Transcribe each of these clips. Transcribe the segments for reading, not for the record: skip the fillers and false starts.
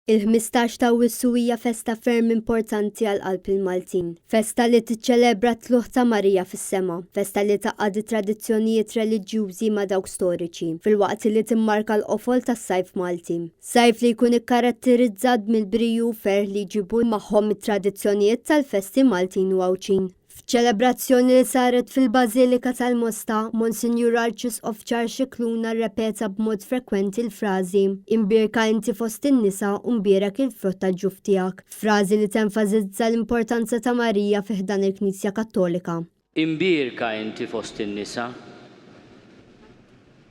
Il-15 ta' Awwissu hija festa ferm importanti għal qalb il-Maltin. Festa li tiċċelebra t-tlugħ ta' Marija fis-sema, festa li tgħaqqad it-tradizzjonijiet reliġjużi ma' dawk storiċi, filwaqt li timmarka l-qofol tas-sajf Malti. Sajf li jkun ikkaratterizzat mill-briju u ferħ li jġibu magħhom it-tradizzjonijiet tal-festi Maltin u Għawdxin. F'ċelebrazzjoni li saret fil-Bażilika tal-Mosta, Monsinjur Arċisqof Charles Scicluna rrepeta b'mod frekwenti l-frażi, Imbierka inti fost in-nisa u mbierek il-frott tal-ġuf tiegħek, frażi li tenfasizza l-importanza ta' Marija fi ħdan il-Knisja Kattolika. Imbierka inti fost in-nisa,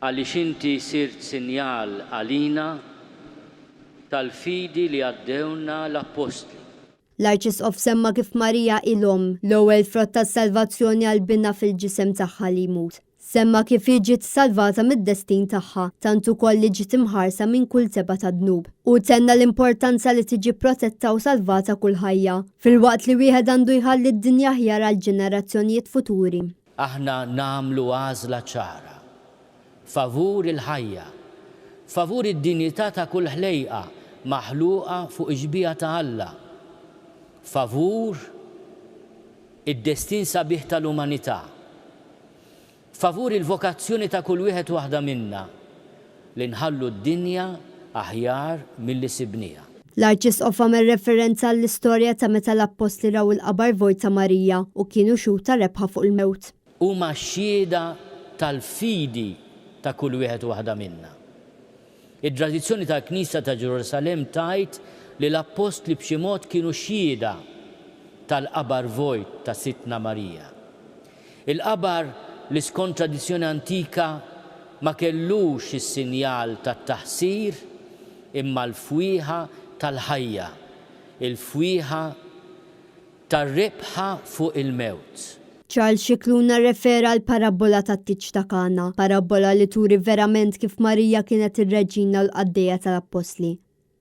għaliex inti sirt sinjal għalina tal-fidi li għaddewlna l-appostli. L-Arċisqof semma kif Marija hi l-Omm, l-ewwel frott tas-salvazzjoni għal Binha fil-ġisem tagħha li jmut. Semma kif hi ġiet salvata mid-destin tagħha, tant ukoll li ġiet imħarsa minn kull tebgħa ta' dnub. Hu tenna l-importanza li tiġi protetta u salvata kull ħajja, filwaqt li wieħed għandu jħalli d-dinja aħjar għall-ġenerazzjonijiet futuri. Aħna nagħmlu għażla ċara favur il-ħajja, favur id-dinjità ta' kull ħlejqa maħluqa fuq ix-xbieha ta' Alla, favur id-destin sabiħ tal-umanità, favur il-vokazzjoni ta' kull wieħed u waħda minna li nħallu d-dinja aħjar milli sibnieha. L-Arċisqof għamel referenza għall-istorja ta' meta l-appostli raw il-qabar vojt ta' Marija u kienu xhud ta' rebħa fuq il-mewt. Huma xhieda tal-fidi ta' kull wieħed u waħda minna. It-tradizzjoni tal-Knisja ta' Ġerusalemm tgħid li l-appostli b'xi mod kienu xhieda tal-qabar vojt ta' Sidtna Marija. Il-qabar li skont tradizzjoni antika ma kellux is-sinjal tat-taħsir imma l-fwieħa tal-ħajja, il-fwieħa tar-rebħa fuq il-mewt. Charles Scicluna rrefera għall-parabbola tat-tieġ ta' Kana, parabbola li turi verament kif Marija kienet ir-reġina u l-qaddejja tal-appostli.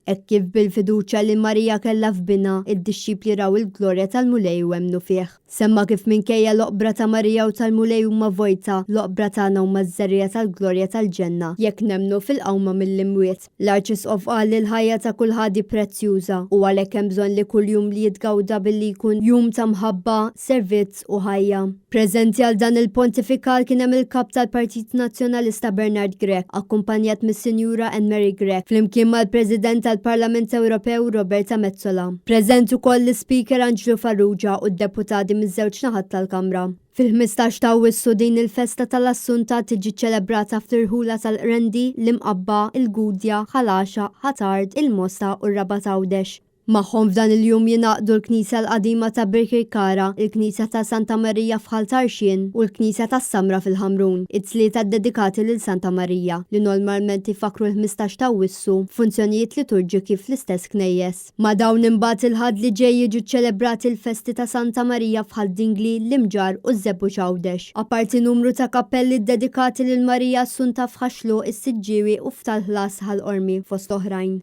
Hekk kif bil-fiduċja li Marija kellha f'Binha, id-dixxipli raw il-glorja tal-Mulej u emmnu fih. Semma kif minkejja l-oqbra ta' Marija u tal-Mulej huma vojta, l-oqbra tagħna huma ż-żerriegħa tal-glorja tal-ġenna, jekk nemmnu fil-qawma mill-imwiet. L-Arċisqof qal li l-ħajja ta' kulħadd hi prezzjuża u għalhekk hemm bżonn li kull jum li jitgawda billi jkun jum ta' mħabba, servizz, u ħajja. Preżenti għal dan il-pontifikal kien hemm il-Kap tal-Partit Nazzjonalista Bernard Grech, akkumpanjat mis-Sinjura Anne Marie Grech, flimkien mal-President tal-Parlament Ewropew Roberta Metsola. Preżent ukoll l-Ispeaker Anġlu Farrugia u d-deputati miż-żewġ naħat tal-Kamra. Fil-15 ta' Awwissu din il-festa tal-Assunta tiġi ċċelebrata fl-irħula tal-Qrendi, l-Imqabba, il-Gudja, Ħal Għaxaq, Ħ'Attard, il-Mosta u r-Rabat Għawdex. Magħhom f'dan il-jum jingħaqdu l-Knisja l-Qadima ta' Birkirkara, il-Knisja ta' Santa Marija f'Ħal Tarxien u l-Knisja tas-Samra fil-Ħamrun, it-tlieta ddedikati lil Santa Marija, li normalment jfakkru l-15 ta' Awwissu b'funzjonijiet liturġiki fl-istess knejjes. Ma' dawn imbagħad il-Ħadd li ġej jiġu ċċelebrati l-festi ta' Santa Marija f'Ħal Dingli, l-Imġarr u ż-Żebbuġ Għawdex, apparti numru ta' kappelli ddedikati lil Marija Assunta f'Ħaxluq, is-Siġġiewi u f'Tal-Ħlas Ħal Qormi, fost oħrajn.